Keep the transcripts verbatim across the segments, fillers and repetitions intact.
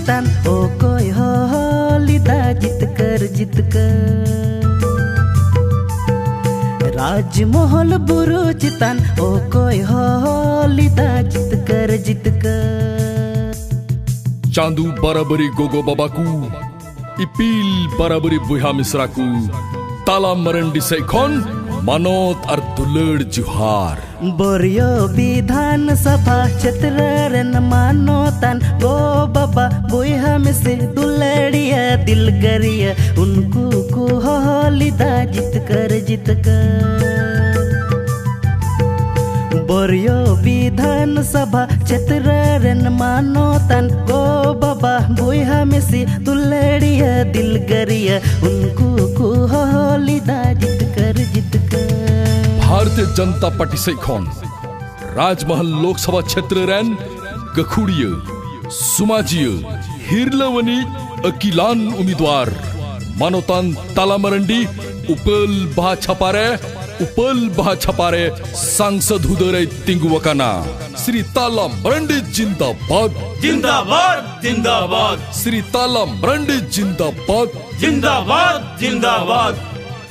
ᱛᱟᱱ ᱚᱠᱚᱭ ᱦᱚᱦᱚ ᱞᱮᱫᱟ ᱡᱤᱛᱠᱟᱹᱨ ᱡᱤᱛᱠᱟᱹᱨ? ᱨᱟᱡᱽᱢᱚᱦᱚᱞ ᱵᱩᱨᱩ ᱪᱮᱛᱟᱱ ᱚᱠᱚᱭ ᱦᱚᱦᱚ ᱞᱮᱫᱟ ᱡᱤᱛᱠᱟᱹᱨ ᱡᱤᱛᱠᱟᱹᱨ? ᱪᱟᱸᱫᱩ ᱵᱟᱨᱟᱵᱟᱨᱤ ᱜᱚᱜᱚ ᱵᱟᱵᱟ ᱠᱚ, ᱤᱯᱤᱞ ᱵᱟᱨᱟᱵᱟᱨᱤ ᱵᱚᱭᱦᱟ ᱢᱤᱥᱨᱟ ᱠᱚ, ᱛᱟᱞᱟ ᱢᱟᱨᱟᱱᱰᱤ ᱥᱮᱫ ᱠᱷᱚᱱ ᱢᱟᱱᱚᱛ ᱟᱨ ᱫᱩᱞᱟᱹᱲ ᱡᱚᱦᱟᱨ᱾ ᱵᱚᱨᱭᱚ ᱵᱤᱫᱷᱟᱱ ᱥᱟᱵᱷᱟ ᱪᱷᱮᱛᱨᱚ ᱨᱮᱱ ᱢᱟᱱᱚᱛᱟᱱ ᱜᱚ ᱵᱟᱵᱟ ᱵᱚᱭᱦᱟ ᱢᱤᱥᱤ ᱫᱩᱞᱟᱹᱲᱤᱭᱟᱹ ᱫᱤᱞᱜᱟᱹᱨᱤᱭᱟᱹ, ᱩᱱᱠᱩ ᱠᱚ ᱦᱚᱦᱚ ᱞᱮᱫᱟ ᱡᱤᱛᱠᱟᱹᱨ ᱡᱤᱛᱠᱟᱹᱨ᱾ ᱵᱚᱨᱭᱚ ᱵᱤᱫᱷᱟᱱ ᱥᱟᱵᱷᱟ ᱪᱷᱮᱛᱨᱚ ᱨᱮᱱ ᱢᱟᱱᱚᱛᱟᱱ ᱜᱚ ᱵᱟᱵᱟ ᱵᱚᱭᱦᱟ ᱢᱤᱥᱤ ᱫᱩᱞᱟᱹᱲᱤᱭᱟᱹ ᱫᱤᱞᱜᱟᱹᱨᱤᱭᱟᱹ, ᱩᱱᱠᱩ ᱠᱚ ᱦᱚᱦᱚ ᱞᱮᱫᱟ ᱡᱤᱛᱠᱟᱹᱨ ᱡᱤᱛᱠᱟᱹᱨ᱾ ᱵᱷᱟᱨᱚᱛᱤᱭᱚ ᱡᱚᱱᱚᱛᱟ ᱯᱟᱨᱴᱤ ᱥᱮᱫ ᱠᱷᱚᱱ ᱨᱟᱡᱽᱢᱚᱦᱚᱞ ᱞᱳᱠᱥᱚᱵᱷᱟ ᱪᱷᱮᱛᱨᱚ ᱨᱮᱱ ᱜᱟᱹᱠᱷᱩᱲᱤᱭᱟᱹ, ᱥᱚᱢᱟᱡᱤᱭᱟᱹ, ᱦᱤᱨᱞᱟᱹᱣᱟᱱᱤᱡ ᱟᱹᱠᱤᱞᱟᱱ ᱩᱢᱤᱫᱣᱟᱨ ᱢᱟᱱᱚᱛᱟᱱ ᱛᱟᱞᱟ ᱢᱟᱨᱟᱱᱰᱤ ᱩᱯᱟᱹᱞ ᱵᱟᱦᱟ ᱪᱷᱟᱯᱟᱨᱮ, ᱩᱯᱟᱹᱞ ᱵᱟᱦᱟ ᱪᱷᱟᱯᱟᱨᱮ ᱥᱟᱝᱥᱚᱫ ᱦᱩᱫᱟᱹᱨᱮᱭ ᱛᱤᱸᱜᱩ ᱟᱠᱟᱱᱟ᱾ ᱥᱨᱤ ᱛᱟᱞᱟ ᱢᱟᱨᱟᱱᱰᱤ ᱡᱤᱱᱫᱟᱵᱟᱫ᱾ ᱡᱤᱱᱫᱟᱵᱟᱫ, ᱡᱤᱱᱫᱟᱵᱟᱫ᱾ ᱥᱨᱤ ᱛᱟᱞᱟ ᱢᱟᱨᱟᱱᱰᱤ ᱡᱤᱱᱫᱟᱵᱟᱫ᱾ ᱡᱤᱱᱫᱟᱵᱟᱫ, ᱡᱤᱱᱫᱟᱵᱟᱫ᱾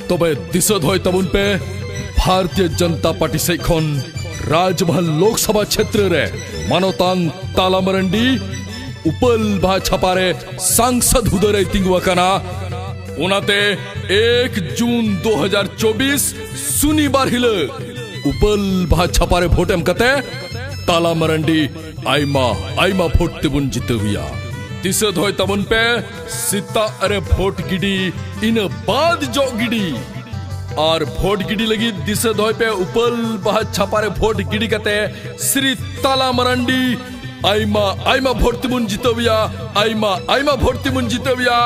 ᱛᱚᱵᱮ ᱫᱤᱥᱟᱹ ᱫᱚᱦᱚᱭ ᱛᱟᱵᱚᱱ ᱯᱮ, ᱵᱷᱟᱨᱚᱛᱤᱭᱚ ᱡᱚᱱᱚᱛᱟ ᱯᱟᱨᱴᱤ ᱥᱮᱫ ᱠᱷᱚᱱ ᱨᱟᱡᱽᱢᱚᱦᱚᱞ ᱞᱳᱠᱥᱚᱵᱷᱟ ᱪᱷᱮᱛᱨᱚ ᱨᱮ ᱢᱟᱱᱚᱛᱟᱱ ᱛᱟᱞᱟ ᱢᱟᱨᱟᱱᱰᱤ ᱩᱯᱟᱹᱞ ᱵᱟᱦᱟ ᱪᱷᱟᱯᱟᱨᱮ ᱥᱟᱝᱥᱚᱫ ᱦᱩᱫᱟᱹᱨᱮᱭ ᱛᱤᱸᱜᱩ ᱟᱠᱟᱱᱟ᱾ ᱚᱱᱟᱛᱮ ᱮᱠ ᱡᱩᱱ ᱫᱩ ᱦᱟᱡᱟᱨ ᱪᱚᱵᱵᱤᱥ ᱥᱩᱱᱤᱵᱟᱨ ᱦᱤᱞᱳᱜ ᱩᱯᱟᱹᱞ ᱵᱟᱦᱟ ᱪᱷᱟᱯᱟᱨᱮ ᱵᱷᱳᱴ ᱮᱢ ᱠᱟᱛᱮ ᱛᱟᱞᱟ ᱢᱟᱨᱟᱱᱰᱤ ᱟᱭᱢᱟ ᱟᱭᱢᱟ ᱵᱷᱳᱴ ᱛᱮᱵᱚᱱ ᱡᱤᱛᱟᱹᱣ ᱮᱭᱟ᱾ ᱫᱤᱥᱟᱹ ᱫᱚᱦᱚᱭ ᱛᱟᱵᱚᱱ ᱯᱮ, ᱥᱮᱛᱟᱜ ᱨᱮ ᱵᱷᱳᱴ ᱜᱤᱰᱤ, ᱤᱱᱟᱹ ᱵᱟᱫ ᱡᱚᱜ ᱜᱤᱰᱤ᱾ ᱟᱨ ᱵᱷᱳᱴ ᱜᱤᱰᱤ ᱞᱟᱹᱜᱤᱫ ᱫᱤᱥᱟᱹ ᱫᱚᱦᱚᱭ ᱯᱮ, ᱩᱯᱟᱹᱞ ᱵᱟᱦᱟ ᱪᱷᱟᱯᱟᱨᱮ ᱵᱷᱳᱴ ᱜᱤᱰᱤ ᱠᱟᱛᱮ ᱥᱨᱤ ᱛᱟᱞᱟ ᱢᱟᱨᱟᱱᱰᱤ ᱟᱭᱢᱟ ᱟᱭᱢᱟ ᱵᱷᱳᱴ ᱛᱮᱵᱚᱱ ᱡᱤᱛᱟᱹᱣ ᱮᱭᱟ, ᱟᱭᱢᱟ ᱟᱭᱢᱟ ᱵᱷᱳᱴ ᱛᱮᱵᱚᱱ ᱡᱤᱛᱟᱹᱣ ᱮᱭᱟ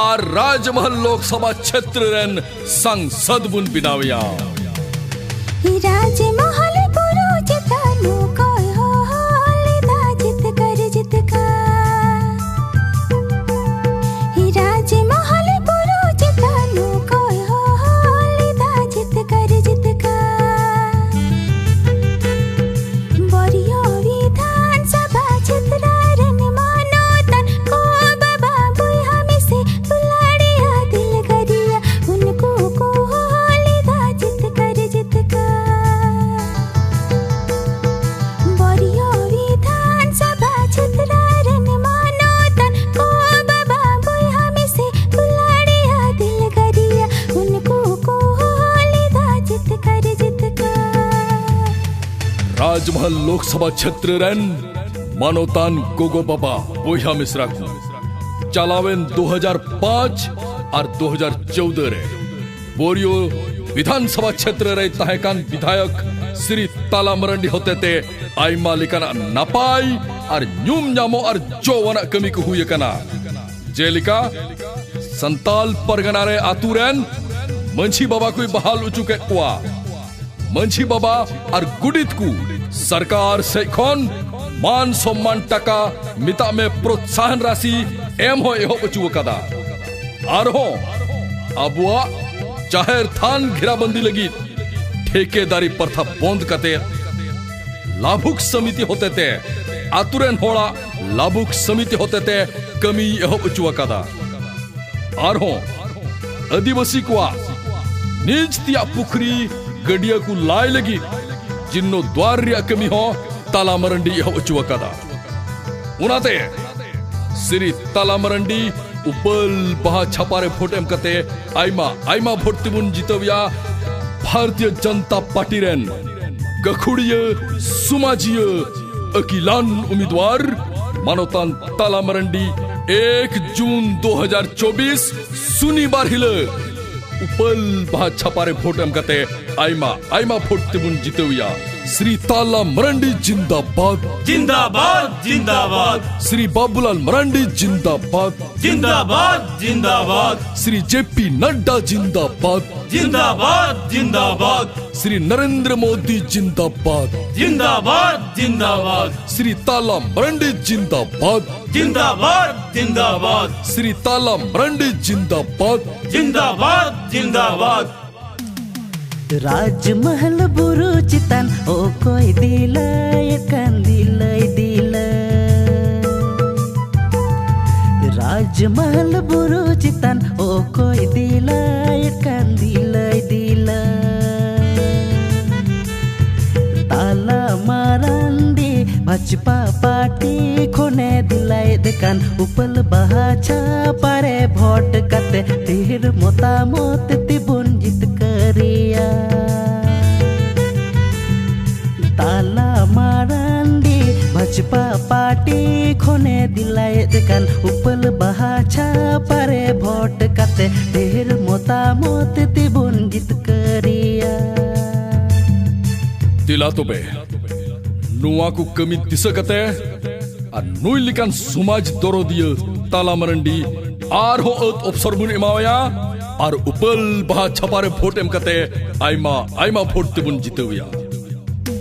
ᱟᱨ ᱨᱟᱡᱽᱢᱚᱦᱚᱞ ᱞᱳᱠᱥᱚᱵᱷᱟ ᱪᱷᱮᱛᱨᱚ ᱨᱮᱱ ᱥᱟᱝᱥᱚᱫ ᱵᱚᱱ ᱵᱮᱱᱟᱣ ᱮᱭᱟ᱾ ᱨᱟᱡᱽᱢᱚᱦᱚᱞ ᱵᱩᱨᱩ ᱪᱮᱛᱟᱱ ᱚᱠᱚᱭ ᱦᱚᱦᱚ ᱞᱮᱫᱟ ᱡᱤᱛᱠᱟᱹᱨ ᱡᱤᱛᱠᱟᱹᱨ? ᱨᱟᱡᱽᱢᱚᱦᱚᱞ ᱵᱩᱨᱩ ᱪᱮᱛᱟᱱ ᱚᱠᱚᱭ ᱦᱚᱦᱚ ᱞᱮᱫᱟ ᱡᱤᱛᱠᱟᱹᱨ ᱡᱤᱛᱠᱟᱹᱨ? ᱵᱚᱨᱭᱚ ᱵᱤᱫᱷᱟᱱ ᱥᱟᱵᱷᱟ ᱪᱷᱮᱛᱨᱚ ᱨᱮᱱ ᱢᱟᱱᱚᱛᱟᱱ ᱠᱚ ᱨᱟᱡᱽᱢᱚᱦᱚᱞ ᱞᱳᱠᱥᱚᱵᱷᱟ ᱪᱷᱮᱛᱨᱚ ᱨᱮᱱ ᱢᱟᱱᱚᱛᱟᱱ ᱜᱚᱜᱚ ᱵᱟᱵᱟ, ᱵᱚᱭᱦᱟ ᱢᱤᱥᱨᱟ ᱠᱚ, ᱪᱟᱞᱟᱣᱮᱱ ᱫᱩ ᱦᱟᱡᱟᱨ ᱯᱟᱸᱪ ᱟᱨ ᱫᱩ ᱦᱟᱡᱟᱨ ᱪᱳᱣᱫᱟᱹ ᱨᱮ ᱵᱳᱨᱤᱭᱳ ᱵᱤᱫᱷᱟᱱ ᱥᱚᱵᱷᱟ ᱪᱷᱮᱛᱨᱚ ᱨᱮᱭ ᱛᱟᱦᱮᱸ ᱠᱟᱱ ᱵᱤᱫᱷᱟᱭᱚᱠ ᱥᱨᱤ ᱛᱟᱞᱟ ᱢᱟᱨᱟᱱᱰᱤ ᱦᱚᱛᱮᱛᱮ ᱟᱭᱢᱟ ᱞᱮᱠᱟᱱᱟᱜ ᱱᱟᱯᱟᱭ ᱟᱨ ᱧᱩᱢ ᱧᱟᱢᱚᱜ ᱟᱨ ᱡᱚᱣᱟᱱᱟᱜ ᱠᱟᱹᱢᱤ ᱠᱚ ᱦᱩᱭ ᱟᱠᱟᱱᱟ᱾ ᱡᱮᱞᱮᱠᱟ, ᱥᱟᱱᱛᱟᱞ ᱯᱟᱨᱜᱟᱱᱟ ᱨᱮ ᱟᱛᱩ ᱨᱮᱱ ᱢᱟᱹᱡᱷᱤ ᱵᱟᱵᱟ ᱠᱚᱭ ᱵᱟᱦᱟᱞ ᱚᱪᱚ ᱠᱮᱫ ᱠᱚᱣᱟ᱾ ᱢᱟᱹᱡᱷᱤ ᱵᱟᱵᱟ ᱟᱨ ᱜᱩᱰᱤᱛ ᱠᱚ ᱥᱚᱨᱠᱟᱨ ᱥᱮᱡ ᱠᱷᱚᱱ ᱢᱟᱱ ᱥᱚᱢᱢᱟᱱ ᱴᱟᱠᱟ, ᱢᱮᱛᱟᱜ ᱢᱮ ᱯᱨᱚᱛᱥᱟᱦᱚᱱ ᱨᱟᱥᱤ ᱮᱢ ᱦᱚᱸ ᱮᱦᱚᱵ ᱚᱪᱚ ᱟᱠᱟᱫᱟ᱾ ᱟᱨᱦᱚᱸ ᱟᱵᱚᱣᱟᱜ ᱡᱟᱦᱮᱨ ᱛᱷᱟᱱ ᱜᱷᱮᱨᱟᱵᱟᱱᱫᱤ ᱞᱟᱹᱜᱤᱫ ᱴᱷᱮᱠᱮᱫᱟᱨᱤ ᱯᱨᱚᱛᱷᱟ ᱵᱚᱱᱫ ᱠᱟᱛᱮ ᱞᱟᱵᱷᱩᱠ ᱥᱚᱢᱤᱛᱤ ᱦᱚᱛᱮᱛᱮ, ᱟᱛᱩ ᱨᱮᱱ ᱦᱚᱲᱟᱜ ᱞᱟᱵᱷᱩᱠ ᱥᱚᱢᱤᱛᱤ ᱦᱚᱛᱮᱛᱮ ᱠᱟᱹᱢᱤᱭ ᱮᱦᱚᱵ ᱚᱪᱚ ᱟᱠᱟᱫᱟ᱾ ᱟᱨᱦᱚᱸ ᱟᱹᱫᱤᱵᱟᱹᱥᱤ ᱠᱚᱣᱟᱜ ᱱᱤᱡ ᱛᱮᱭᱟᱜ ᱯᱩᱠᱷᱨᱤ, ᱜᱟᱹᱰᱭᱟᱹ ᱠᱚ ᱞᱟᱭ ᱞᱟᱹᱜᱤᱫ ᱡᱤᱨᱱᱳᱫᱽᱣᱟᱨ ᱨᱮᱭᱟᱜ ᱠᱟᱹᱢᱤ ᱦᱚᱸ ᱛᱟᱞᱟ ᱢᱟᱨᱟᱱᱰᱤ ᱮᱦᱚᱵ ᱚᱪᱚ ᱟᱠᱟᱫᱟ᱾ ᱚᱱᱟᱛᱮ ᱥᱨᱤ ᱛᱟᱞᱟ ᱢᱟᱨᱟᱱᱰᱤ ᱩᱯᱟᱹᱞ ᱵᱟᱦᱟ ᱪᱷᱟᱯᱟ ᱨᱮ ᱵᱷᱳᱴ ᱮᱢ ᱠᱟᱛᱮ ᱟᱭᱢᱟ ᱟᱭᱢᱟ ᱵᱷᱳᱴ ᱛᱮᱵᱚᱱ ᱡᱤᱛᱟᱹᱣᱮᱭᱟ ᱵᱷᱟᱨᱚᱛᱤᱭᱚ ᱡᱚᱱᱛᱟ ᱯᱟᱨᱴᱤ ᱨᱮᱱ ᱜᱟᱹᱠᱷᱩᱲᱤᱭᱟᱹ, ᱥᱚᱢᱟᱡᱤᱭᱟᱹ, ᱟᱹᱠᱤᱞᱟᱱ ᱩᱢᱤᱫᱣᱟᱨ ᱢᱟᱱᱚᱛᱟᱱ ᱛᱟᱞᱟ ᱢᱟᱨᱟᱱᱰᱤ᱾ ᱮᱠ ᱡᱩᱱ ᱫᱩ ᱦᱟᱡᱟᱨ ᱪᱚᱵᱵᱤᱥ ᱥᱩᱱᱤᱵᱟᱨ ᱦᱤᱞᱳᱜ ᱩᱯᱟᱹᱞ ᱵᱟᱦᱟ ᱪᱷᱟᱯᱟ ᱨᱮ ᱵᱷᱳᱴ ᱮᱢ ᱠᱟᱛᱮ ᱟᱭᱢᱟ ᱟᱭᱢᱟ ᱵᱷᱳᱴ ᱛᱮᱵᱚᱱ ᱡᱤᱛᱟᱹᱣᱮᱭᱟ᱾ ᱥᱨᱤ ᱛᱟᱞᱟ ᱢᱟᱨᱟᱱᱰᱤ ᱡᱤᱱᱫᱟᱵᱟᱫ᱾ ᱡᱤᱱᱫᱟᱵᱟᱫ, ᱡᱤᱱᱫᱟᱵᱟᱫ᱾ ᱥᱨᱤ ᱵᱟᱵᱩᱞᱟᱞ ᱢᱟᱨᱟᱱᱰᱤ ᱡᱤᱱᱫᱟᱵᱟᱫ᱾ ᱡᱤᱱᱫᱟᱵᱟᱫ, ᱡᱤᱱᱫᱟᱵᱟᱫ᱾ ᱥᱨᱤ ᱡᱮ ᱯᱤ ᱱᱟᱰᱰᱟ ᱡᱤᱱᱫᱟᱵᱟᱫ᱾ ᱡᱤᱱᱫᱟᱵᱟᱫ, ᱡᱤᱱᱫᱟᱵᱟᱫ᱾ ᱥᱨᱤ ᱱᱚᱨᱮᱱᱫᱨᱚ ᱢᱳᱫᱤ ᱡᱤᱱᱫᱟᱵᱟᱫ᱾ ᱡᱤᱱᱫᱟᱵᱟᱫ, ᱡᱤᱱᱫᱟᱵᱟᱫ᱾ ᱥᱨᱤ ᱛᱟᱞᱟ ᱢᱟᱨᱟᱱᱰᱤ ᱡᱤᱱᱫᱟᱵᱟᱫ᱾ ᱡᱤᱱᱫᱟᱵᱟᱫ, ᱡᱤᱱᱫᱟᱵᱟᱫ᱾ ᱥᱨᱤ ᱛᱟᱞᱟ ᱢᱟᱨᱟᱱᱰᱤ ᱡᱤᱱᱫᱟᱵᱟᱫ᱾ ᱡᱤᱱᱫᱟᱵᱟᱫ, ᱡᱤᱱᱫᱟᱵᱟᱫ᱾ ᱨᱟᱡᱽᱢᱟᱦᱟᱞ ᱵᱩᱨᱩ ᱪᱮᱛᱟᱱ ᱚᱠᱚᱭ ᱫᱤᱞᱟᱹᱭᱮᱫ ᱠᱟᱱ ᱫᱤᱞᱟᱹᱭ ᱫᱤᱞᱟᱹᱭ? ᱨᱟᱡᱽᱢᱟᱦᱟᱞ ᱵᱩᱨᱩ ᱪᱮᱛᱟᱱ ᱚᱠᱚᱭ ᱫᱤᱞᱟᱹᱭᱮᱫ ᱠᱟᱱ ᱫᱤᱞᱟᱹᱭ ᱫᱤᱞᱟᱹᱭ? ᱛᱟᱞᱟ ᱢᱟᱨᱟᱱᱰᱤ ᱵᱷᱟᱡᱽᱯᱟ ᱯᱟᱨᱴᱤ ᱠᱷᱚᱱᱮ ᱫᱤᱞᱟᱹᱭᱮᱫ ᱠᱟᱱ ᱩᱯᱟᱹᱞ ᱵᱟᱦᱟ ᱪᱷᱟᱯᱟᱨᱮ ᱵᱷᱳᱴ ᱠᱟᱛᱮ ᱰᱷᱮᱨ ᱢᱚᱛᱟᱢᱚᱛ ᱛᱮᱵᱚᱱ ᱡᱤᱛᱠᱟᱹᱨᱤᱭᱟ᱾ ᱛᱟᱞᱟ ᱞᱟᱭᱮᱫ ᱠᱟᱱ ᱩᱯᱟᱹᱞ ᱵᱟᱦᱟ ᱪᱷᱟᱯᱟᱨᱮ ᱵᱷᱳᱴ ᱠᱟᱛᱮ ᱰᱷᱮᱨ ᱢᱚᱛᱟᱢᱚᱛ ᱛᱮᱵᱚᱱ ᱡᱤᱛᱠᱟᱹᱨᱤᱭᱟ᱾ ᱫᱮᱞᱟ ᱛᱚᱵᱮ, ᱱᱚᱣᱟ ᱠᱚ ᱠᱟᱹᱢᱤ ᱫᱤᱥᱟᱹ ᱠᱟᱛᱮ ᱟᱨ ᱱᱩᱭ ᱞᱮᱠᱟᱱ ᱥᱚᱢᱟᱡᱽ ᱫᱚᱨᱚᱫᱤᱭᱟᱹ ᱛᱟᱞᱟ ᱢᱟᱨᱟᱱᱰᱤ ᱟᱨᱦᱚᱸ ᱟᱹᱛ ᱚᱯᱥᱚᱨ ᱵᱚᱱ ᱮᱢᱟᱣᱟᱭᱟ ᱟᱨ ᱩᱯᱟᱹᱞ ᱵᱟᱦᱟ ᱪᱷᱟᱯᱟᱨᱮ ᱵᱷᱳᱴ ᱮᱢ ᱠᱟᱛᱮ ᱟᱭᱢᱟ ᱟᱭᱢᱟ ᱵᱷᱳᱴ ᱛᱮᱵᱚᱱ ᱡᱤᱛᱟᱹᱣᱮᱭᱟ᱾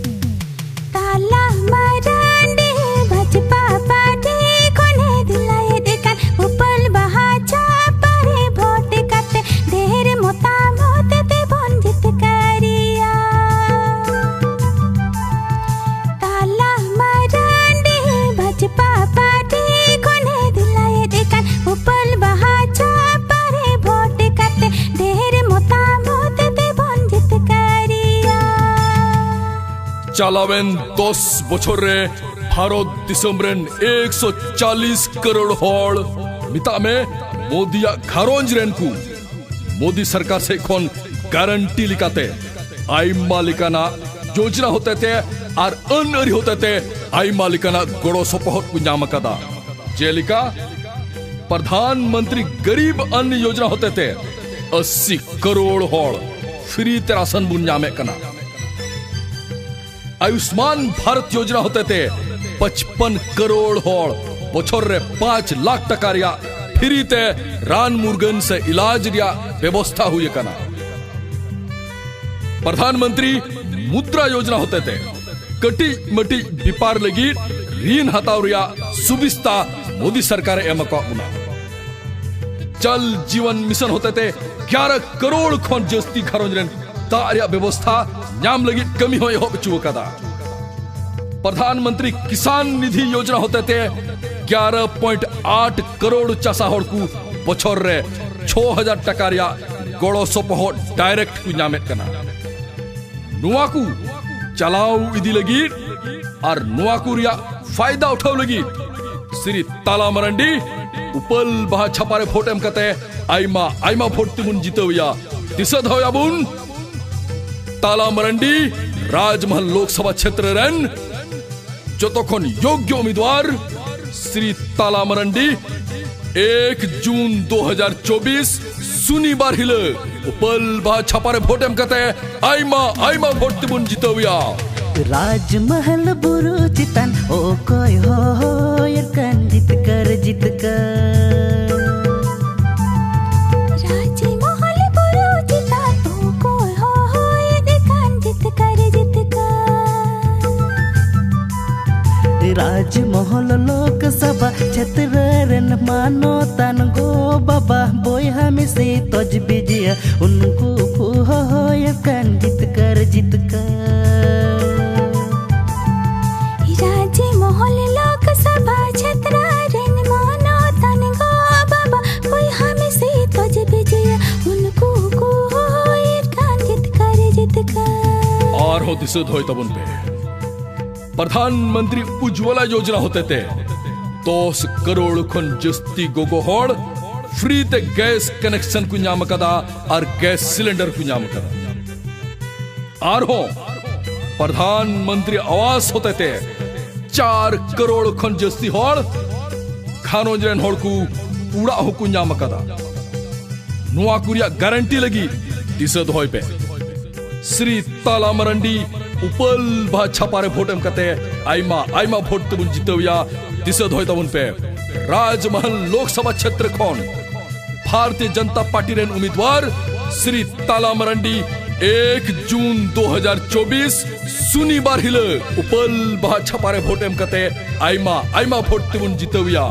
ᱛᱟᱞᱟ ᱢᱟᱨᱟᱱᱰᱤ ᱵᱷᱟᱡᱽᱯᱟ ᱯᱟᱨᱴᱤ ᱠᱷᱚᱱᱮ ᱫᱤᱞᱟᱭᱮᱫ ᱠᱟᱱ ᱩᱯᱟᱹᱞ ᱵᱟᱦᱟ ᱪᱷᱟᱯᱟᱨᱮ ᱵᱷᱳᱴ ᱠᱟᱛᱮ ᱰᱷᱮᱨ ᱢᱚᱛᱟᱢᱚᱛ ᱛᱮᱵᱚᱱ ᱡᱤᱛᱠᱟᱹᱨᱤᱭᱟ᱾ ᱛᱟᱞᱟ ᱢᱟᱨᱟᱱᱰᱤ ᱵᱷᱟᱡᱽᱯᱟ ᱯᱟᱨᱴᱤ ᱠᱷᱚᱱᱮ ᱫᱤᱞᱟᱭᱮᱫ ᱠᱟᱱ ᱩᱯᱟᱹᱞ ᱵᱟᱦᱟ ᱪᱷᱟᱯᱟᱨᱮ ᱵᱷᱳᱴ ᱠᱟᱛᱮ ᱰᱷᱮᱨ ᱢᱚᱛᱟᱢᱚᱛ ᱛᱮᱵᱚᱱ ᱡᱤᱛᱠᱟᱹᱨᱤᱭᱟ᱾ ᱪᱟᱞᱟᱣᱮᱱ ᱫᱚᱥ ᱵᱚᱪᱷᱚᱨ ᱨᱮ ᱵᱷᱟᱨᱚᱛ ᱫᱤᱥᱚᱢ ᱨᱮᱱ ᱮᱠᱥᱚ ᱪᱟᱞᱤᱥ ᱠᱟᱨᱳᱲ ᱦᱚᱲ, ᱢᱮᱛᱟᱜ ᱢᱮ ᱢᱳᱫᱤᱭᱟᱜ ᱜᱷᱟᱨᱚᱸᱡᱽ ᱨᱮᱱ ᱠᱚ, ᱢᱳᱫᱤ ᱥᱚᱨᱠᱟᱨ ᱥᱮᱫ ᱠᱷᱚᱱ ᱜᱟᱨᱟᱱᱴᱤ ᱞᱮᱠᱟᱛᱮ ᱟᱭᱢᱟ ᱞᱮᱠᱟᱱᱟᱜ ᱭᱳᱡᱽᱱᱟ ᱦᱚᱛᱮᱛᱮ ᱟᱨ ᱟᱹᱱ ᱟᱹᱨᱤ ᱦᱚᱛᱮᱛᱮ ᱟᱭᱢᱟ ᱞᱮᱠᱟᱱᱟᱜ ᱜᱚᱲᱚ ᱥᱚᱯᱚᱦᱚᱫ ᱠᱚ ᱧᱟᱢ ᱟᱠᱟᱫᱟ᱾ ᱡᱮᱞᱮᱠᱟ, ᱯᱨᱚᱫᱷᱟᱱ ᱢᱚᱱᱛᱨᱤ ᱜᱚᱨᱤᱵ ᱚᱱᱱ ᱭᱳᱡᱽᱱᱟ ᱦᱚᱛᱮᱛᱮ ᱟᱥᱤ ᱠᱟᱨᱳᱲ ᱦᱚᱲ ᱯᱷᱨᱤ ᱛᱮ ᱨᱟᱥᱚᱱ ᱵᱚᱱ ᱧᱟᱢᱮᱫ ᱠᱟᱱᱟ᱾ ᱟᱭᱩᱥᱢᱟᱱ ᱵᱷᱟᱨᱚᱛ ᱭᱳᱡᱽᱱᱟ ᱦᱚᱛᱮᱛᱮ ᱯᱟᱸᱪᱯᱟᱱ ᱠᱟᱨᱳᱲ ᱦᱚᱲ ᱵᱚᱪᱷᱚᱨ ᱨᱮ ᱯᱟᱸᱪ ᱞᱟᱠᱷ ᱴᱟᱠᱟ ᱨᱮᱭᱟᱜ ᱯᱷᱨᱤ ᱛᱮ ᱨᱟᱱ ᱢᱩᱨᱜᱟᱹᱱ ᱥᱮ ᱤᱞᱟᱡᱽ ᱨᱮᱭᱟᱜ ᱵᱮᱵᱚᱥᱛᱷᱟ ᱦᱩᱭ ᱟᱠᱟᱱᱟ᱾ ᱯᱨᱚᱫᱷᱟᱱ ᱢᱚᱱᱛᱨᱤ ᱢᱩᱫᱽᱨᱟ ᱭᱳᱡᱽᱱᱟ ᱦᱚᱛᱮᱛᱮ ᱠᱟᱹᱴᱤᱡ ᱢᱟᱹᱴᱤᱡ ᱵᱮᱯᱟᱨ ᱞᱟᱹᱜᱤᱫ ᱨᱤᱱ ᱦᱟᱛᱟᱣ ᱨᱮᱭᱟᱜ ᱥᱩᱵᱤᱥᱛᱟ ᱢᱳᱫᱤ ᱥᱚᱨᱠᱟᱨ ᱮ ᱮᱢ ᱟᱠᱟᱫ ᱵᱚᱱᱟ᱾ ᱡᱚᱞ ᱡᱤᱵᱚᱱ ᱢᱤᱥᱚᱱ ᱦᱚᱛᱮᱛᱮ ᱜᱭᱟᱨᱟ ᱠᱟᱨᱳᱲ ᱠᱷᱚᱱ ᱡᱟᱹᱥᱛᱤ ᱜᱷᱟᱨᱚᱸᱡᱽ ᱨᱮᱱ ᱫᱟᱜ ᱨᱮᱭᱟᱜ ᱵᱮᱵᱚᱥᱛᱷᱟ ᱧᱟᱢ ᱞᱟᱹᱜᱤᱫ ᱠᱟᱹᱢᱤ ᱦᱚᱸᱭ ᱮᱦᱚᱵ ᱦᱚᱪᱚ ᱟᱠᱟᱫᱟ᱾ ᱯᱨᱚᱫᱷᱟᱱ ᱢᱚᱱᱛᱨᱤ ᱠᱤᱥᱟᱱ ᱱᱤᱫᱷᱤ ᱭᱳᱡᱽᱱᱟ ᱦᱚᱛᱮᱛᱮ ᱜᱭᱟᱨᱟ ᱯᱚᱭᱮᱱᱴ ᱟᱴ ᱠᱟᱨᱳᱲ ᱪᱟᱥᱟ ᱦᱚᱲ ᱠᱚ ᱵᱚᱪᱷᱚᱨ ᱨᱮ ᱪᱷᱚ ᱦᱟᱡᱟᱨ ᱴᱟᱠᱟ ᱨᱮᱭᱟᱜ ᱜᱚᱲᱚ ᱥᱚᱯᱚᱦᱚᱫ ᱰᱟᱭᱨᱮᱠᱴ ᱠᱚ ᱧᱟᱢᱮᱫ ᱠᱟᱱᱟ᱾ ᱱᱚᱣᱟ ᱠᱚ ᱪᱟᱞᱟᱣ ᱤᱫᱤ ᱞᱟᱹᱜᱤᱫ ᱟᱨ ᱱᱚᱣᱟ ᱠᱚ ᱨᱮᱭᱟᱜ ᱯᱷᱟᱭᱫᱟ ᱩᱴᱷᱟᱹᱣ ᱞᱟᱹᱜᱤᱫ ᱥᱨᱤ ᱛᱟᱞᱟ ᱢᱟᱨᱟᱱᱰᱤ ᱩᱯᱟᱹᱞ ᱵᱟᱦᱟ ᱪᱷᱟᱯᱟ ᱨᱮ ᱵᱷᱳᱴ ᱮᱢ ᱠᱟᱛᱮ ᱟᱭᱢᱟ ᱟᱭᱢᱟ ᱵᱷᱳᱴ ᱛᱮᱵᱚᱱ ᱡᱤᱛᱟᱹᱣ ᱮᱭᱟ᱾ ᱫᱤᱥᱟᱹ ᱫᱚᱦᱚᱭᱟᱵᱚᱱ, ᱛᱟᱞᱟ ᱢᱟᱨᱟᱱᱰᱤ ᱨᱟᱡᱽᱢᱚᱦᱚᱞ ᱞᱳᱠᱥᱚᱵᱷᱟ ᱪᱷᱮᱛᱨᱚ ᱨᱮᱱ ᱡᱚᱛᱚ ᱠᱷᱚᱱ ᱭᱳᱜᱽᱭᱚ ᱩᱢᱤᱫᱣᱟᱨ ᱥᱨᱤ ᱛᱟᱞᱟ ᱢᱟᱨᱟᱱᱰᱤ, ᱮᱠ ᱡᱩᱱ ᱫᱩ ᱦᱟᱡᱟᱨ ᱪᱚᱵᱵᱤᱥ, ᱥᱩᱱᱤᱵᱟᱨ ᱦᱤᱞᱳᱜ ᱩᱯᱟᱹᱞ ᱵᱟᱦᱟ ᱪᱷᱟᱯᱟ ᱨᱮ ᱵᱷᱳᱴ ᱮᱢ ᱠᱟᱛᱮ ᱟᱭᱢᱟ ᱟᱭᱢᱟ ᱵᱷᱳᱴ ᱛᱮᱵᱚᱱ ᱡᱤᱛᱟᱹᱣᱮᱭᱟ᱾ ᱨᱟᱡᱽᱢᱟᱦᱟᱞ ᱵᱩᱨᱩ ᱪᱮᱛᱟᱱ ᱚᱠᱚᱭ ᱦᱚᱦᱚᱭᱮᱫ ᱠᱟᱱ ᱡᱤᱛᱠᱟᱹᱨ ᱡᱤᱛᱠᱟᱹᱨ᱾ ᱨᱟᱡᱽᱢᱟᱦᱟᱞ ᱵᱩᱨᱩ ᱪᱮᱛᱟᱱ ᱚᱠᱚᱭ ᱦᱚᱦᱚᱭᱮᱫ ᱠᱟᱱ ᱡᱤᱛᱠᱟᱹᱨ ᱡᱤᱛᱠᱟᱹᱨ᱾ ᱨᱟᱡᱽᱢᱚᱦᱚᱞ ᱞᱳᱠᱥᱟᱵᱷᱟ ᱪᱷᱟᱛᱨᱟ ᱨᱮᱱ ᱢᱟᱱᱚᱛᱟᱱ ᱜᱚ ᱵᱟᱵᱟ ᱵᱚᱭᱦᱟ ᱢᱤᱥᱤ ᱛᱚᱡᱵᱤᱡᱤᱭᱟ, ᱩᱱᱠᱩ ᱠᱚ ᱦᱚᱦᱚᱭᱮᱫ ᱠᱟᱱ ᱡᱤᱛᱠᱟᱹᱨ ᱡᱤᱛᱠᱟᱹᱨ᱾ ᱨᱟᱡᱽ ᱢᱚᱦᱚᱞ ᱞᱳᱠ ᱥᱟᱵᱷᱟ ᱪᱷᱟᱛᱨᱟ ᱨᱮᱱ ᱢᱟᱱᱚᱛᱟᱱ ᱜᱚ ᱵᱟᱵᱟ ᱵᱚᱭᱦᱟ ᱢᱤᱥᱤ ᱛᱚᱡᱵᱤᱡᱤᱭᱟ, ᱩᱱᱠᱩ ᱠᱚ ᱦᱚᱦᱚᱭᱮᱫ ᱠᱟᱱ ᱡᱤᱛᱠᱟᱹᱨ ᱡᱤᱛᱠᱟᱹᱨ᱾ ᱟᱨᱦᱚᱸ ᱫᱤᱥᱟᱹ ᱫᱚᱦᱚᱭ ᱛᱟᱵᱚᱱ ᱯᱮ, ᱯᱨᱚᱫᱷᱟᱱ ᱢᱚᱱᱛᱨᱤ ᱩᱡᱽᱡᱚᱞᱟ ᱭᱳᱡᱚᱱᱟ ᱦᱚᱛᱮᱛᱮ ᱫᱚᱥ ᱠᱟᱨᱳᱲ ᱠᱷᱚᱱ ᱡᱟᱹᱥᱛᱤ ᱜᱚᱜᱚ ᱦᱚᱲ ᱯᱷᱨᱤ ᱛᱮ ᱜᱮᱥ ᱠᱟᱱᱮᱠᱥᱚᱱ ᱠᱚ ᱧᱟᱢ ᱟᱠᱟᱫᱟ ᱟᱨ ᱜᱮᱥ ᱥᱤᱞᱤᱱᱰᱟᱨ ᱠᱚ ᱧᱟᱢ ᱟᱠᱟᱫᱟ᱾ ᱟᱨᱦᱚᱸ ᱯᱨᱚᱫᱷᱟᱱ ᱢᱚᱱᱛᱨᱤ ᱟᱣᱟᱥ ᱦᱚᱛᱮᱛᱮ ᱪᱟᱨ ᱠᱟᱨᱳᱲ ᱠᱷᱚᱱ ᱡᱟᱹᱥᱛᱤ ᱦᱚᱲ ᱜᱷᱟᱨᱚᱸᱡᱽ ᱨᱮᱱ ᱦᱚᱲ ᱠᱚ ᱚᱲᱟᱜ ᱦᱚᱸᱠᱚ ᱧᱟᱢ ᱟᱠᱟᱫᱟ᱾ ᱱᱚᱣᱟ ᱠᱚ ᱨᱮᱭᱟᱜ ᱜᱟᱨᱟᱱᱴᱤ ᱞᱟᱹᱜᱤᱫ ᱫᱤᱥᱟᱹ ᱫᱚᱦᱚᱭ ᱯᱮ, ᱥᱨᱤ ᱛᱟᱞᱟ ᱢᱟᱨᱟᱱᱰᱤ ᱩᱯᱟᱹᱞ ᱵᱟᱦᱟ ᱪᱷᱟᱯᱟ ᱨᱮ ᱵᱷᱳᱴ ᱮᱢ ᱠᱟᱛᱮ ᱟᱭᱢᱟ ᱟᱭᱢᱟ ᱵᱷᱳᱴ ᱛᱮᱵᱚᱱ ᱡᱤᱛᱟᱹᱣᱮᱭᱟ᱾ ᱫᱤᱥᱟᱹ ᱫᱚᱦᱚᱭ ᱛᱟᱵᱚᱱ ᱯᱮ, ᱨᱟᱡᱽᱢᱟᱦᱟᱞ ᱞᱳᱠᱥᱟᱵᱷᱟ ᱪᱷᱮᱛᱨᱚ ᱠᱷᱚᱱ ᱵᱷᱟᱨᱛᱤᱭᱚ ᱡᱚᱱᱚᱛᱟ ᱯᱟᱨᱴᱤ ᱨᱮᱱ ᱩᱢᱤᱫᱣᱟᱨ ᱥᱨᱤ ᱛᱟᱞᱟ ᱢᱟᱨᱟᱱᱰᱤ ᱮᱠ ᱡᱩᱱ ᱫᱩ ᱦᱟᱡᱟᱨ ᱪᱚᱵᱵᱤᱥ ᱥᱩᱱᱤᱵᱟᱨ ᱦᱤᱞᱳᱜ ᱩᱯᱟᱹᱞ ᱵᱟᱦᱟ ᱪᱷᱟᱯᱟ ᱨᱮ ᱵᱷᱳᱴ ᱮᱢ ᱠᱟᱛᱮ ᱟᱭᱢᱟ ᱟᱭᱢᱟ ᱵᱷᱳᱴ ᱛᱮᱵᱚᱱ ᱡᱤᱛᱟᱹᱣᱮᱭᱟ᱾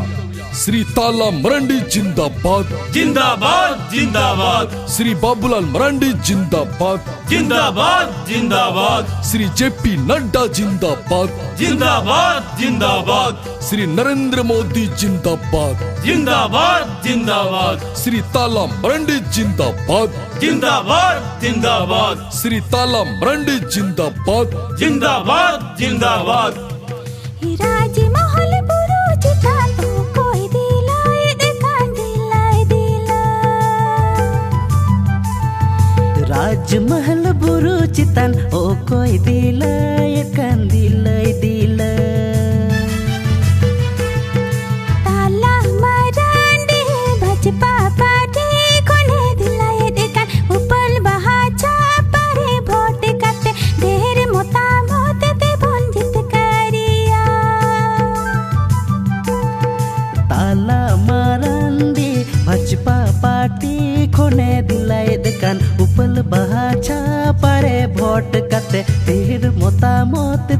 ᱥᱨᱤ ᱛᱟᱞᱟ ᱢᱟᱨᱟᱱᱰᱤ ᱡᱤᱱᱫᱟᱵᱟᱫ᱾ ᱡᱤᱱᱫᱟᱵᱟᱫ, ᱡᱤᱱᱫᱟᱵᱟᱫ᱾ ᱥᱨᱤ ᱵᱟᱵᱩᱞᱟᱞ ᱢᱟᱨᱟᱱᱰᱤ ᱡᱤᱱᱫᱟᱵᱟᱫ᱾ ᱡᱤᱱᱫᱟᱵᱟᱫ, ᱡᱤᱱᱫᱟᱵᱟᱫ᱾ ᱥᱨᱤ ᱡᱮ ᱯᱤ ᱱᱟᱰᱰᱟ ᱡᱤᱱᱫᱟᱵᱟᱫ᱾ ᱡᱤᱱᱫᱟᱵᱟᱫ, ᱡᱤᱱᱫᱟᱵᱟᱫ᱾ ᱥᱨᱤ ᱱᱚᱨᱮᱱᱫᱨᱚ ᱢᱳᱫᱤ ᱡᱤᱱᱫᱟᱵᱟᱫ᱾ ᱡᱤᱱᱫᱟᱵᱟᱫ, ᱡᱤᱱᱫᱟᱵᱟᱫ᱾ ᱥᱨᱤ ᱛᱟᱞᱟ ᱢᱟᱨᱟᱱᱰᱤ ᱡᱤᱱᱫᱟᱵᱟᱫ᱾ ᱡᱤᱱᱫᱟᱵᱟᱫ, ᱡᱤᱱᱫᱟᱵᱟᱫ᱾ ᱥᱨᱤ ᱛᱟᱞᱟ ᱢᱟᱨᱟᱱᱰᱤ ᱡᱤᱱᱫᱟᱵᱟᱫ᱾ ᱡᱤᱱᱫᱟᱵᱟᱫ, ᱡᱤᱱᱫᱟᱵᱟᱫ᱾ ᱨᱟᱡᱽ ᱢᱚᱦᱚᱞ ᱵᱩᱨᱩ ᱪᱮᱛᱟᱱ ᱚᱠᱚᱭ ᱫᱤᱞᱟᱭ ᱫᱮᱠᱟᱱ ᱫᱤᱞᱟᱭ ᱫᱤᱞᱟ᱾ ᱨᱟᱡᱽ ᱢᱚᱦᱚᱞ ᱵᱩᱨᱩ ᱪᱮᱛᱟᱱ ᱚᱠᱚᱭ ᱫᱤᱞᱟᱭ ᱠᱟᱱ ᱫᱤᱞᱟᱭ ᱫᱤᱞᱟ᱾ ᱯᱟᱨᱴᱤ ᱠᱷᱚᱱᱮ ᱫᱤᱞᱟᱭᱮᱫ ᱠᱟᱱ ᱩᱯᱟᱹᱞ ᱵᱟᱦᱟ ᱪᱷᱟᱯᱟᱨᱮ ᱵᱷᱳᱴ ᱠᱟᱛᱮ ᱰᱷᱮᱨ ᱢᱚᱛᱟᱢᱚᱛ